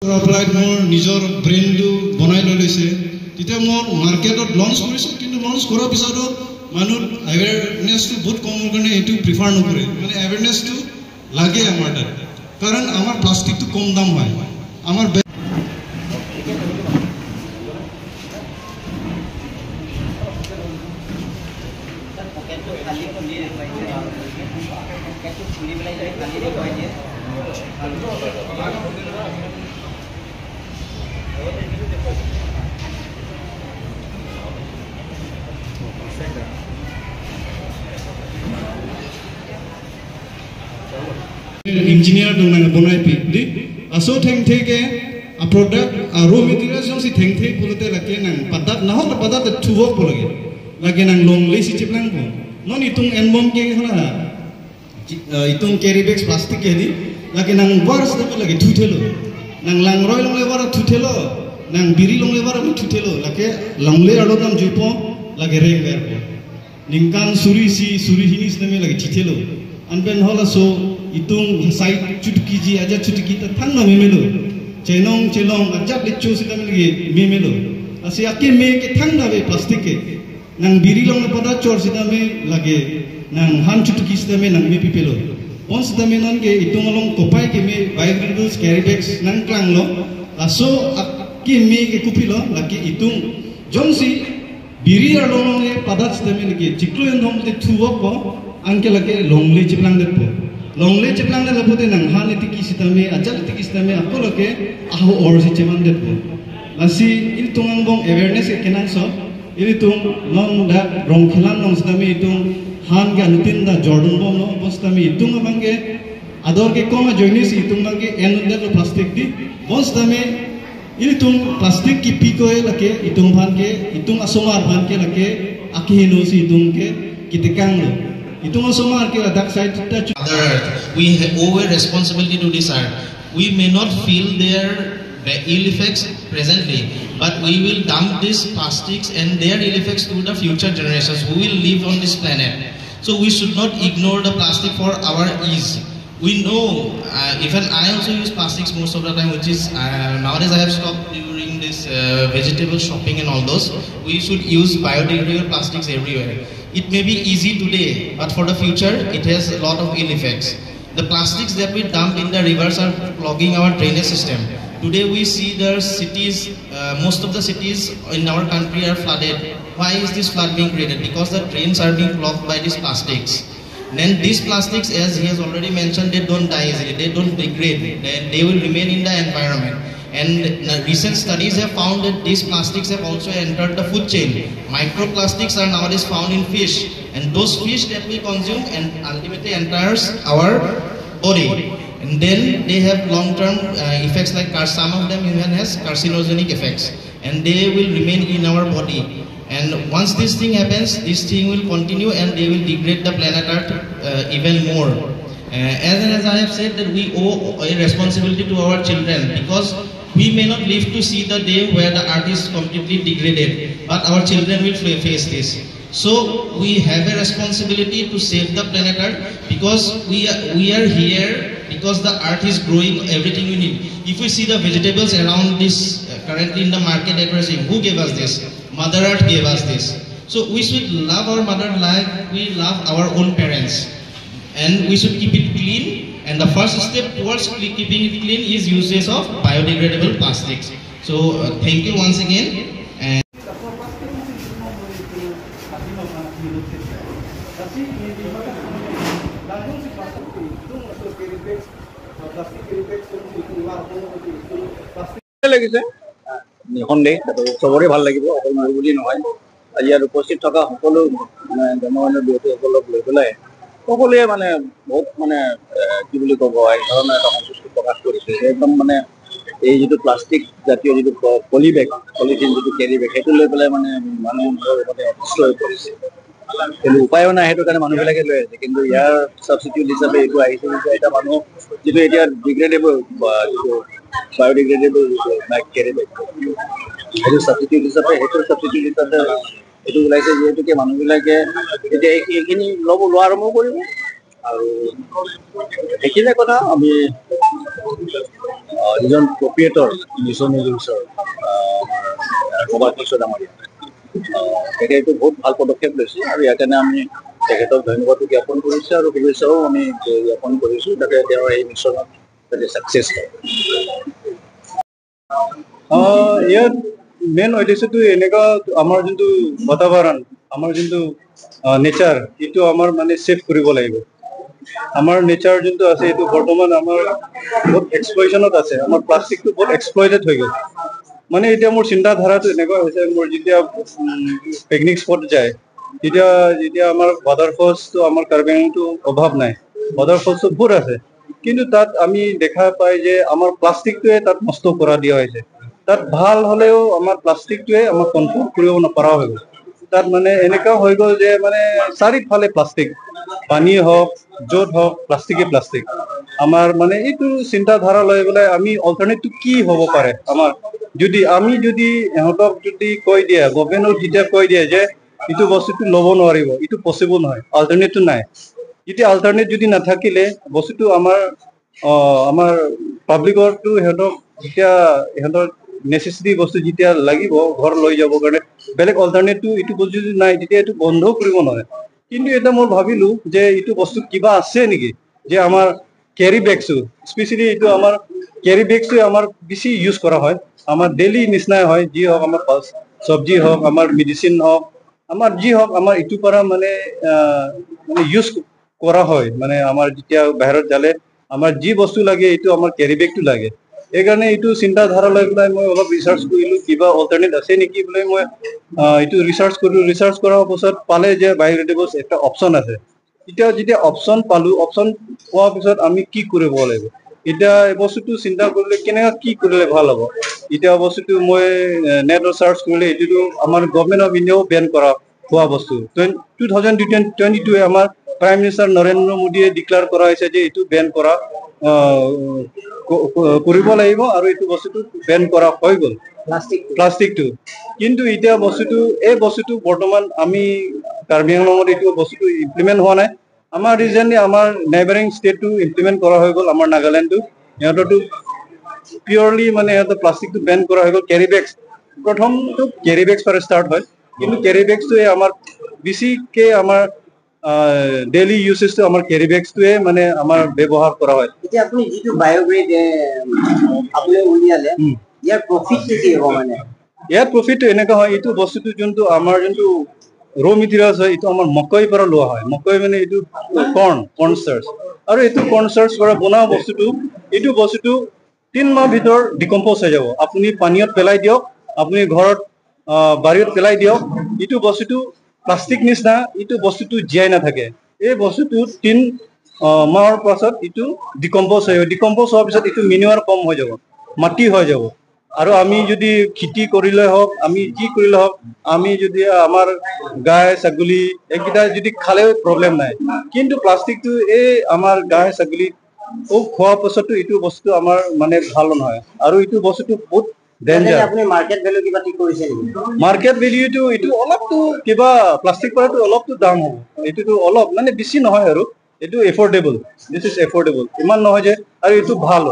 পেলাই মোৰ নিজৰ ব্ৰেণ্ডটো বনাই লৈ লৈছে। তেতিয়া মোৰ মাৰ্কেটত লঞ্চ কৰিছোঁ, কিন্তু লঞ্চ কৰাৰ পিছতো মানুহ এৱেৰনেছটো বহুত কমৰ কাৰণে এইটো প্ৰিফাৰ নকৰে। মানে এৱেৰনেছটো লাগে আমাৰ তাত, কাৰণ আমাৰ প্লাষ্টিকটো কম দাম হয় আমাৰ। Engineer dong nang bonai pi di aso theng the ke a product a raw materials jong si theng the pulate lake nang padat na hol padat thuwok polage lage nang long le si chiplang ko non itung enbom ke khana itung carry bags plastic ke di lage nang war sa lage thuthelo nang lang roi long le war thuthelo nang biri long le war thuthelo lake long le alo nam juipo lage reng gar ko ningkang suri si suri hinis name lage thithelo anben hola so itung side chutki ji aja chutki ta thang na memelo chenong chelong aja lecho si tam lagi memelo asi ake me ke thang na be plastic ke nang biri long na pada chor si me lage nang han chutki si me nang me pipelo on si me non ke itung along kopai ke me biodegradable carry bags nang klang lo aso ake me ke kupilo lage itung jong si biri along le pada si me lage chiklo yong te thuwok ko angke lage longli chiplang det po longli chiplang det lapote nang han etiki sitame ajal etiki sitame akoloke aho or si cheman det po lasi il tungang bong awareness ke kenan so il tung non da rong khilan nong sitame itung han ke anutin da jordan bong no bong sitame itung abangke ador ke koma joinis itung bangke en det plastic di bong sitame il tung plastic ki pikoe lake itung phan ke itung asomar phan ke lake akihino si itung ke kitekang lo. Other earth. We owe a responsibility to this earth. We may not feel their ill effects presently, but we will dump these plastics and their ill effects to the future generations who will live on this planet. So we should not ignore the plastic for our ease. We know, even I also use plastics most of the time, which is nowadays I have stopped during this vegetable shopping and all those. We should use biodegradable plastics everywhere. It may be easy today, but for the future, it has a lot of ill effects. The plastics that we dump in the rivers are clogging our drainage system. Today we see the cities, most of the cities in our country are flooded. Why is this flood being created? Because the drains are being clogged by these plastics. Then these plastics, as he has already mentioned, they don't die easily, they don't degrade, they will remain in the environment. And recent studies have found that these plastics have also entered the food chain. Microplastics are nowadays found in fish, and those fish that we consume and ultimately enters our body. And then they have long-term effects like some of them even has carcinogenic effects, and they will remain in our body. And once this thing happens, this thing will continue and they will degrade the planet Earth even more. As I have said, that we owe a responsibility to our children, because we may not live to see the day where the earth is completely degraded, but our children will face this. So we have a responsibility to save the planet Earth, because we are here because the earth is growing everything we need. If we see the vegetables around this currently in the market that we are seeing, who gave us this? Mother Earth gave us this. So we should love our mother like we love our own parents, and we should keep it clean. And the first step towards keeping it clean is usage of biodegradable plastics. So thank you once again. And লাগিছে নিঃসন্দেহ চবৰে ভাল লাগিব, অকল মোৰ বুলি নহয়। আজি ইয়াত উপস্থিত থকা সকলো মানে জনগণৰ ব্যক্তিসকলক লৈ পেলাই সকলোৱে মানে বহুত মানে কি বুলি ক'ব, এক ধৰণৰ এটা সন্তুষ্টি প্ৰকাশ কৰিছে। একদম মানে এই যিটো প্লাষ্টিক জাতীয় যিটো পলি বেগ, পলিথিন যিটো কেৰি বেগ, সেইটো লৈ পেলাই মানে মানুহ মানে অসুস্থ হৈ পৰিছে। কিন্তু উপায়ো নাই, সেইটো কাৰণে মানুহবিলাকে লৈ আছে। কিন্তু ইয়াৰ ছাবষ্টিটিউট হিচাপে এইটো আহিছে যেতিয়া এটা মানুহ যিটো এতিয়া ডিগ্ৰেডেবল যিটো বায়'ডিগ্ৰেডেবল যিটো বেগ, কেৰি বেগ, সেইটো ছাবষ্টিটিউট হিচাপে, সেইটোৰ ছাবষ্টিটিউট হিচাপে এইটো ওলাইছে। যিহেতুকে মানুহবিলাকে এতিয়া এইখিনি ল'ব লোৱা আৰম্ভ কৰিব। আৰু সেইখিনিয়ে কথা আমি যিজন প্ৰপ্ৰিয়েটৰ মিছন জুইচৰ প্ৰভাত কিশোৰ ডাঙৰীয়া, তেখেতে এইটো বহুত ভাল পদক্ষেপ লৈছে আৰু ইয়াৰ কাৰণে আমি তেখেতক ধন্যবাদো জ্ঞাপন কৰিছোঁ আৰু শুভেচ্ছাও আমি জ্ঞাপন কৰিছোঁ যাতে তেওঁৰ এই মিছনত যাতে ছাকচেছ হয়। ইয়াত মেইন উদ্দেশ্যটো এনেকুৱা, আমাৰ যোনটো বাতাবৰণ, আমাৰ যোনটো নেচাৰ, এইটো আমাৰ মানে ছেভ কৰিব লাগিব। আমাৰ নেচাৰ যোনটো আছে, এইটো বৰ্তমান আমাৰ বহুত এক্সপ্লয়চনত আছে। আমাৰ প্লাষ্টিকটো বহুত এক্সপ্লয়টেড হৈ গ'ল। মানে এতিয়া মোৰ চিন্তাধাৰাটো এনেকুৱা হৈছে, মোৰ যেতিয়া পিকনিক স্পট যায়, তেতিয়া যেতিয়া আমাৰ ৱাটাৰফলছটো, আমাৰ কাৰ্বি আংলংটো অভাৱ নাই, ৱাটাৰফলছটো বহুত আছে, কিন্তু তাত আমি দেখা পাই যে আমাৰ প্লাষ্টিকটোৱে তাত নষ্ট কৰা দিয়া হৈছে। তাত ভাল হ'লেও আমাৰ প্লাষ্টিকটোৱে আমাক কণ্ট্ৰল কৰিব নপৰা হৈ গ'ল। তাত মানে এনেকুৱা হৈ গ'ল যে মানে চাৰিওফালে প্লাষ্টিক, পানী হওক, য'ত হওক, প্লাষ্টিকে প্লাষ্টিক। আমাৰ মানে এইটো চিন্তাধাৰা লৈ পেলাই আমি অল্টাৰনেটটো কি হ'ব পাৰে, আমাৰ যদি আমি যদি ইহঁতক যদি কৈ দিয়ে, গভৰ্ণমেণ্টক যেতিয়া কৈ দিয়ে যে এইটো বস্তুটো ল'ব নোৱাৰিব, এইটো পচিবল নহয়, অল্টাৰনেটটো নাই। যেতিয়া অল্টাৰনেট যদি নাথাকিলে বস্তুটো আমাৰ পাব্লিকৰটো সিহঁতক যেতিয়া সিহঁতৰ নেচেচিটি বস্তু যেতিয়া লাগিব ঘৰ লৈ যাবৰ কাৰণে, বেলেগ অল্টাৰনেটটো এইটো বস্তু যদি নাই, তেতিয়া এইটো বন্ধও কৰিব নোৱাৰে। কিন্তু এতিয়া মই ভাবিলো যে এইটো বস্তু কিবা আছে নেকি যে আমাৰ কেৰি বেগছটো, স্পেচিয়েলি এইটো আমাৰ কেৰি বেগছটো আমাৰ বেছি ইউজ কৰা হয়, আমাৰ ডেইলি নিচিনাই হয়, যি হওক আমাৰ চব্জি হওক, আমাৰ মেডিচিন হওক, আমাৰ যি হওক, আমাৰ ইটোৰ পৰা মানে মানে ইউজ কৰা হয়। মানে আমাৰ যেতিয়া বাহিৰত যালে আমাৰ যি বস্তু লাগে, এইটো আমাৰ কেৰি বেগটো লাগে। সেইকাৰণে এইটো চিন্তাধাৰা লৈ পেলাই মই অলপ ৰিচাৰ্চ কৰিলো, কিবা অল্টাৰনেট আছে নেকি বুলি মই এইটো ৰিচাৰ্চ কৰিলো। ৰিচাৰ্চ কৰাৰ পাছত পালে যে বায়'ডিগ্ৰেডেবল এটা অপশ্যন আছে। এতিয়া যেতিয়া অপশ্যন পালো, অপশ্যন পোৱাৰ পিছত আমি কি কৰিব লাগিব, এতিয়া এই বস্তুটো চিন্তা কৰিলে কেনেকুৱা কি কৰিলে ভাল হ'ব। এতিয়া বস্তুটো মই নেটত চাৰ্চ কৰিলে এইটোতো আমাৰ গভৰ্ণমেণ্ট অফ ইণ্ডিয়াও বেন কৰা হোৱা বস্তু। 2022 আমাৰ প্ৰাইম মিনিষ্টাৰ নৰেন্দ্ৰ মোদীয়ে ডিক্লেয়াৰ কৰা হৈছে যে এইটো বেন কৰা কৰিব লাগিব আৰু এইটো বস্তুটো বেন কৰা হৈ গ'ল প্লাষ্টিকটো। কিন্তু এতিয়া বস্তুটো, এই বস্তুটো বৰ্তমান আমি কাৰ্বি আংলঙত এইটো বস্তুটো ইমপ্লিমেণ্ট হোৱা নাই। আমাৰ ৰিচেণ্টলি আমাৰ নেইবাৰিং ষ্টেটটো ইমপ্লিমেণ্ট কৰা হৈ গ'ল, আমাৰ নাগালেণ্ডটো, সিহঁতৰটো পিয়ৰলি মানে সিহঁতৰ প্লাষ্টিকটো বেন কৰা হৈ গ'ল। কেৰি বেগছ, প্ৰথমটো কেৰি বেগছ পৰা ষ্টাৰ্ট হয়, কিন্তু কেৰি বেগছটোৱে আমাৰ বেছিকে আমাৰ ডেইলি ইউজেছটো আমাৰ কেৰি বেগছটোৱে মানে আমাৰ ব্যৱহাৰ কৰা হয়। এতিয়া আপুনি যিটো বায়'গ্ৰেড আপুনি উলিয়ালে, ইয়াৰ প্ৰফিটটো কি হ'ব মানে? ইয়াৰ প্ৰফিটটো এনেকুৱা হয়, এইটো বস্তুটো যোনটো আমাৰ যোনটো ৰ মেটেৰিয়েলছ হয়, এইটো আমাৰ মকৈৰ পৰা লোৱা হয়। মকৈ মানে এইটো কৰ্ণ ষ্টাৰ্চ, আৰু এইটো কৰ্ণ ষ্টাৰ্চ পৰা বনোৱা বস্তুটো, এইটো বস্তুটো 3 মাহ ভিতৰত ডিকম্প'জ হৈ যাব। আপুনি পানীত পেলাই দিয়ক, আপুনি ঘৰত বাৰীত পেলাই দিয়ক, এইটো বস্তুটো প্লাষ্টিক নিচিনা এইটো বস্তুটো জীয়াই নাথাকে। এই বস্তুটো 3 মাহৰ পাছত এইটো ডিকম্প'জ হৈ যাব। ডিকম্প'জ হোৱাৰ পিছত এইটো মেনিউৰ কম হৈ যাব, মাটি হৈ যাব। আৰু আমি যদি খেতি কৰিলে হওক, আমি যি কৰিলে হওক, আমি যদি আমাৰ গাই ছাগলী এইকেইটা যদি খালেও প্ৰব্লেম নাই। কিন্তু প্লাষ্টিকটো এই আমাৰ গাই ছাগলী খোৱাৰ পাছতো এইটো বস্তু আমাৰ মানে ভাল নহয় আৰু এইটো বস্তুটো বহুত ডেঞ্জাৰ। আপুনি মাৰ্কেট ভেলু কিবা ঠিক কৰিছে নেকি? মাৰ্কেট ভেলিউটো এইটো অলপতো কিবা প্লাষ্টিক পৰাটো অলপতো দাম হ'ব, এইটোতো অলপ মানে বেছি নহয় আৰু এইটো এফৰ্ডেবল, this is affordable, ইমান নহয় যে, আৰু এইটো ভাল।